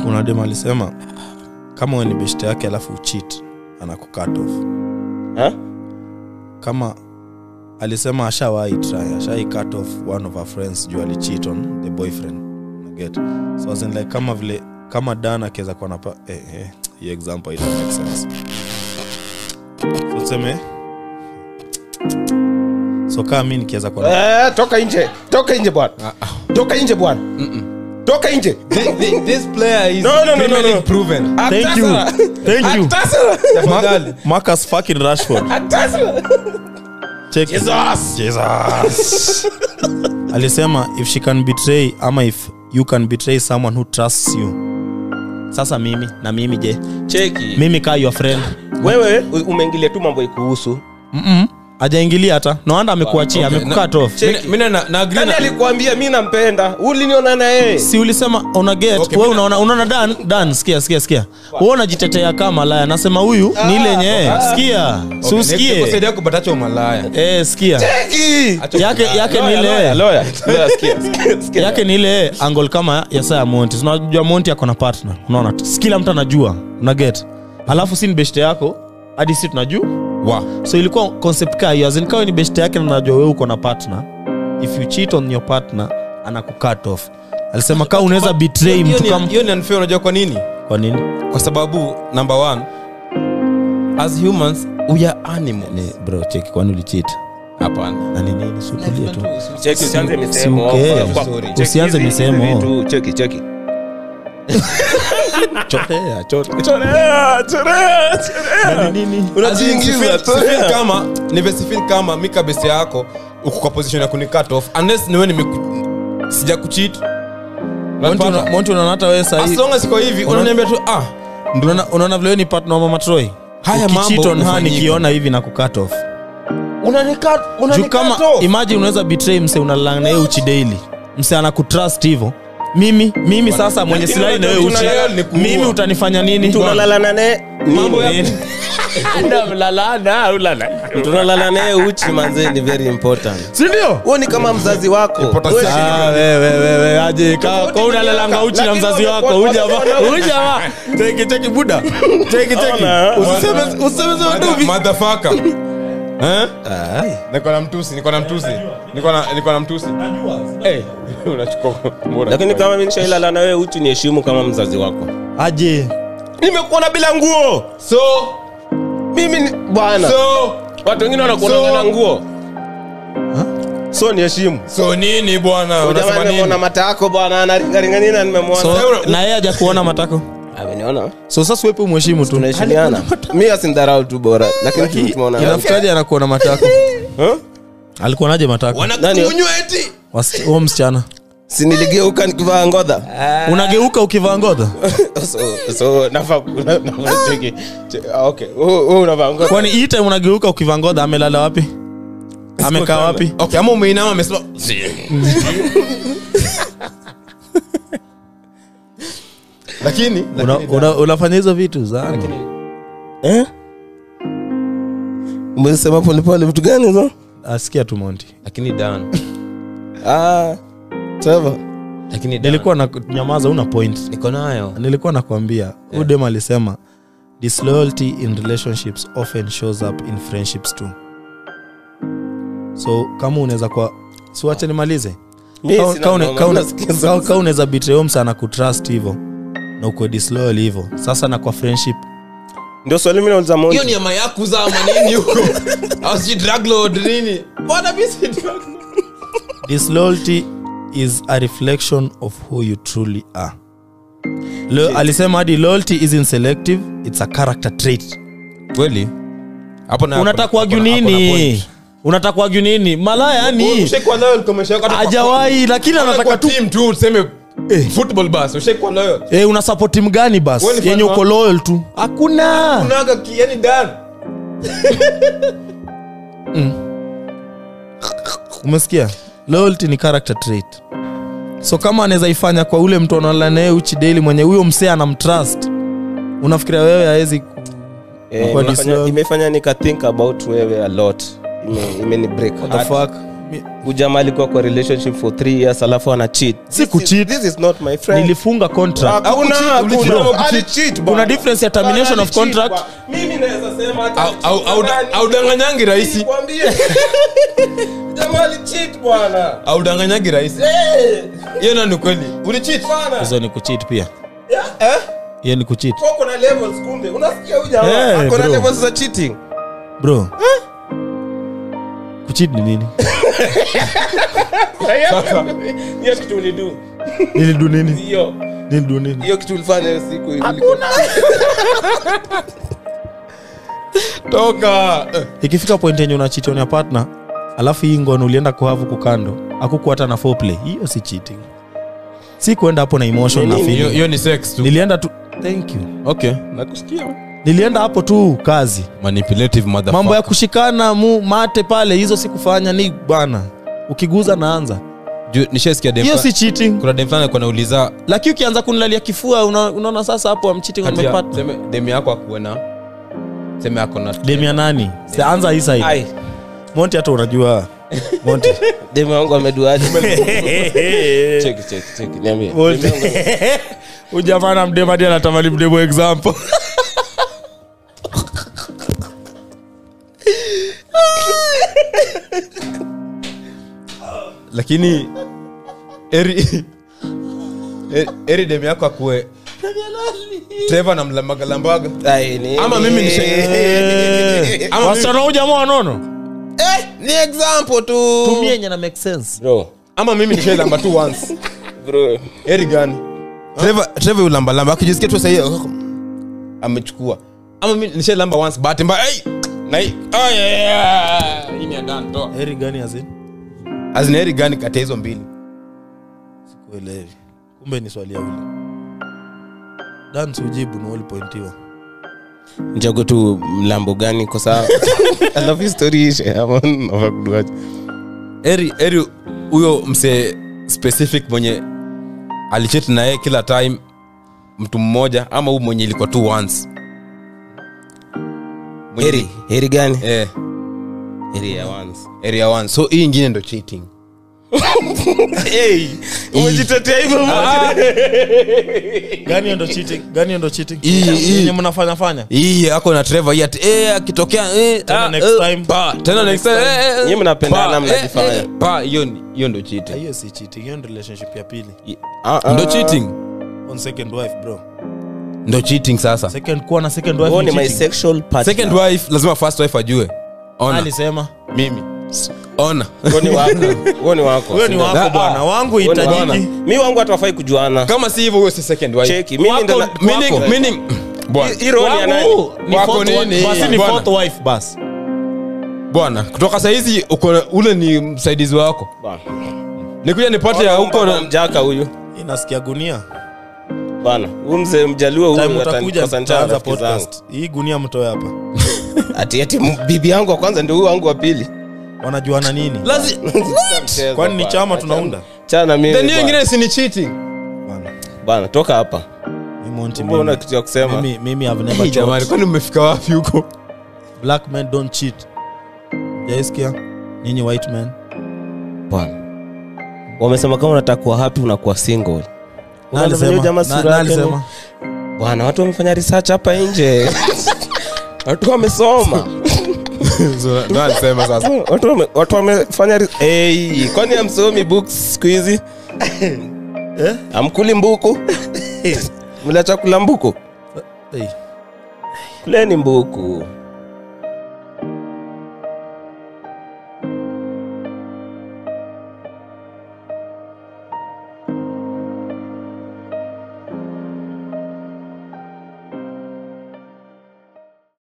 Kuna dem alisema kama wewe ni best yake alafu cheat anakucut off. Eh? Kama alisema ashawahi try, ashai cut off one of her friends juu alicheat on the boyfriend. Get. So as in like kama vile kama Dan akiweza kuwa na hii example it make sense. So tuseme so kama mimi nikiweza kuwa toka nje. Toka nje bwana. Toka nje bwana. Toka nje. This player is no. proven. Thank you. Thank you. Marcus fucking Rashford. Check. Jesus. Alisema if she can betray ama if you can betray someone who trusts you. Sasa mimi na mimi je? Cheki. Mimi ka your friend. Wewe umeingilia tu mambo ikuhusu. Hajaingilia hata. No wonder amekuachia, okay, amekucut off. Mimi na agree. Nani alikuambia mimi nampenda? Uliniona na yeye. Si ulisema una get. Okay, wewe unaona Dan sikia. Wewe unajitetea kama malaya. Nasema huyu ni ile yenyewe. Sikia. Si usikie. Okay, kusaidia kupatacho malaya. Sikia. Cheki. Yake ni ile. Lawyer. Sikia. Yake ni ile angle kama ya Saya Monty. Unajua Monty ako na partner. Unaona? Kila mtu anajua. Una get. Alafu si ni best yako hadi si tunajua. Wow. So ilikuwa concept ka hiyo, as in kawa ni best yake na najua wewe uko na partner. If you cheat on your partner anakucut off. Alisema kama unaweza betray mtu kama hiyo ni unfair. Unajua kwa nini? Kwa nini? Kwa sababu number 1, as humans we are animals. Ni bro check, kwani ulicheat? Hapana. Na nini sukulie tu. Check, usianze misemo. Usianze misemo. Cheki. Chorea. Nini? Unajiingiza kama nivesifeel kama mika best yako uko kwa position ya kunicut off unless niwe sija kucheat. Monty unaona hata wewe sasa as long as iko hivi unaniambia tu unaona vile ni partner wa Mama Troy. Haya mambo on her nikiona hivi na kucut off. Unanicut off. Imagine unaweza betray mse unalala na yeye uchi daily. Mse anakutrust hivyo. Mimi sasa mwenye silali na wewe uchi. Mimi utanifanya nini? Tunalala naye mambo ya Mnalala ulala. Tunalala naye uchi manze ni very important. Si ndio? Wewe ni kama mzazi wako. Wewe aje kwa unalalanga uchi na mzazi wako. Uja. Take buda. Take. Useme nduvi. Motherfucker. Niko na mtusi. Unachukua mbona? Lakini kama mimi nishailala na wewe uchi, niheshimu kama mzazi wako. Aje. Nimekuona bila nguo. So mimi bwana. So watu wengine wanakuona na nguo. So niheshimu. So nini bwana? Unasema nini? Nimeona matako bwana, anaringa nini nimemwona. So na yeye hajakuona matako. Ameniona. So sasa wewe umheshimu tu. Tunaheshimiana. Mimi asinidharau tu bora, lakini tumeona. Inafikaje anakuona matako? Alikuonaje matako? Wanakunywa eti. Huo msichana. Si niligeuka nikivaa ngodha. Unageuka ukivaa ngodha? So nafaa cheki. Okay. Wewe unavaa ngodha. Kwani hii time unageuka ukivaa ngodha amelala wapi? Amekaa wapi? Okay, ama umeinama amesema. Lakini unafanya hizo vitu sana. Umesema pole pole vitu gani hizo? Asikia tu Monty. Lakini Dan. Trevor. Lakini Dan. Nilikuwa na nyamaza, una point. Niko nayo. Nilikuwa nakwambia, huyu dem alisema disloyalty in relationships often shows up in friendships too. So kama unaweza kwa siache nimalize. Kama unaweza betray msa na kutrust hivyo na uko disloyal hivyo. Sasa na kwa friendship ndio swali mimi nauliza Monty. Hiyo ni ama yakuza ama nini huko? Au si drug lord nini? Bwana mimi si drug lord. Disloyalty is a reflection of who you truly are. Alisema hadi loyalty isn't selective, it's a character trait. Kweli? Hapo na unataka kuargue nini? Unataka kuargue nini? Malaya yani. Ushakuwa loyal kwa maisha yako hata hajawahi, lakini anataka tu team tu useme football bas, ushakuwa loyal. Una support team gani bas? Yenye uko loyal tu. Hakuna. Unaga yani dan. Umesikia? Loyalty ni character trait. So kama anaweza ifanya kwa ule mtu analala naye uchi daily mwenye huyo msee anamtrust, unafikiria wewe haezi imefanya nika think about wewe a lot. Imeni break. What the fuck? Ujamaa alikuwa kwa relationship for 3 years alafu ana cheat. Si kucheat. This is not my friend. Nilifunga contract. Hakuna cheat. Kuna difference ya termination of contract. Mimi naweza sema hata au danganyangi rahisi. Nikwambie. Jamaa alicheat bwana. Au danganyangi rahisi. Hiyo ndio ni kweli. Ulicheat bwana. Hizo ni kucheat pia. Yeah. Hiyo ni kucheat. Kwa kuna levels kumbe. Unasikia huyu jamaa ako na levels za cheating. Bro. Kucheat ni nini? Hiyo kitu ulidu. Nilidu nini? Hiyo. Nilidu nini? Hiyo kitu ulifanya hiyo siku ilikuwa. Toka. Ikifika point yenye una cheat on your partner, alafu hii ngono ulienda kuhavu kukando, hakukuwa hata na foreplay. Hiyo si cheating. Si kwenda hapo na emotion na feeling. Hiyo ni sex tu. Nilienda tu. Thank you. Okay, nakusikia. Nilienda hapo tu kazi. Manipulative motherfucker. Mambo ya kushikana mate pale hizo sikufanya ni bwana. Ukiguza naanza. Nishasikia dem. Hiyo si cheating. Kuna dem fulani alikuwa anauliza, lakini ukianza kunilalia kifua unaona sasa hapo I'm cheating on my partner. Sema dem yako akuona. Sema yako na dem ya nani? Anza hii side. Monty hata unajua. Monty. Dem wangu ameduaje? Cheki niambie. Ujamaa na mdem hadi anatamani mdem example. Lakini eri dem yako akuwe Trevor na mlambaga. Ama mimi ni wasichana ujamaa wanono. Ni example tu. Tumie yenye na make sense. Bro. Ama mimi ni lamba tu once. Bro. Eri gani? Trevor ulamba lamba akijisikia tu sasa hiyo amechukua. Ama mimi ni lamba once but mbaya. Hey! Na oh yeah. Hii ni done toa. Eri gani azin? Azin eri gani kati hizo mbili? Sikuelewi. Kumbe ni swali ya ule. Dance ujibu na ulipointiwa. Njago tu mlambo gani kwa sawa. I love you story ishe ama nafakuduaje. Eri huyo mse specific mwenye alichat na yeye kila time mtu mmoja ama huyu mwenye ilikuwa tu once. Eri gani? Eri ya once. Eri ya once. So hii nyingine ndo cheating. Hey, umejitetea hivyo. Gani ndo cheating? Gani ndo cheating? Yenye mnafanya fanya. Hii yako na Trevor hii ati akitokea tena next time. Pa, tena next time. Nyinyi mnapendana mnajifanya. Pa, hiyo ndo cheating. Hiyo si cheating, hiyo ndo relationship ya pili. Ndo cheating. On second wife bro. Ndo cheating sasa. Second kuwa na second wife ni my sexual partner. Second wife lazima first wife ajue. Ona. Alisema mimi. Ona. Wewe ni wako. Wewe ni wako. Wewe ni wako bwana. Wangu hitajiki. Mimi wangu hata hawafai kujuana. Kama si hivyo wewe si second wife. Cheki. Mimi ndo meaning bwana. Hii role ya nani? Wako nini? Basi ni fourth wife basi. Bwana, kutoka saa hizi uko ule ni msaidizi wako. Bwana. Nikuja nipate ya huko na mjaka huyu. Inasikia gunia. Bwana, huyu mzee mjaluo huyu atakuja ataanza podcast. Hii gunia mtoe hapa. Ati bibi yangu wa kwanza ndio huyu wangu wa pili. Wanajuana nini? Lazima kwani ni chama tunaunda? Chana mimi. Then nyingine si ni cheating. Bwana. Bwana, toka hapa. Ni Monty. Mbona kitu ya kusema? Mimi have never cheated. Jamani, kwani mmefika wapi huko? Black men don't cheat. Jaisikia? Nyinyi white men. Bwana. Wamesema kama unataka kuwa happy unakuwa single. Alisema. Bwana, watu wamefanya research hapa nje. Watu wamesoma. Ndio alisema sasa. Watu wamefanya kwani hamsomi books siku hizi? Amkuli mbuku. Mliacha kula mbuku? Kuleni mbuku.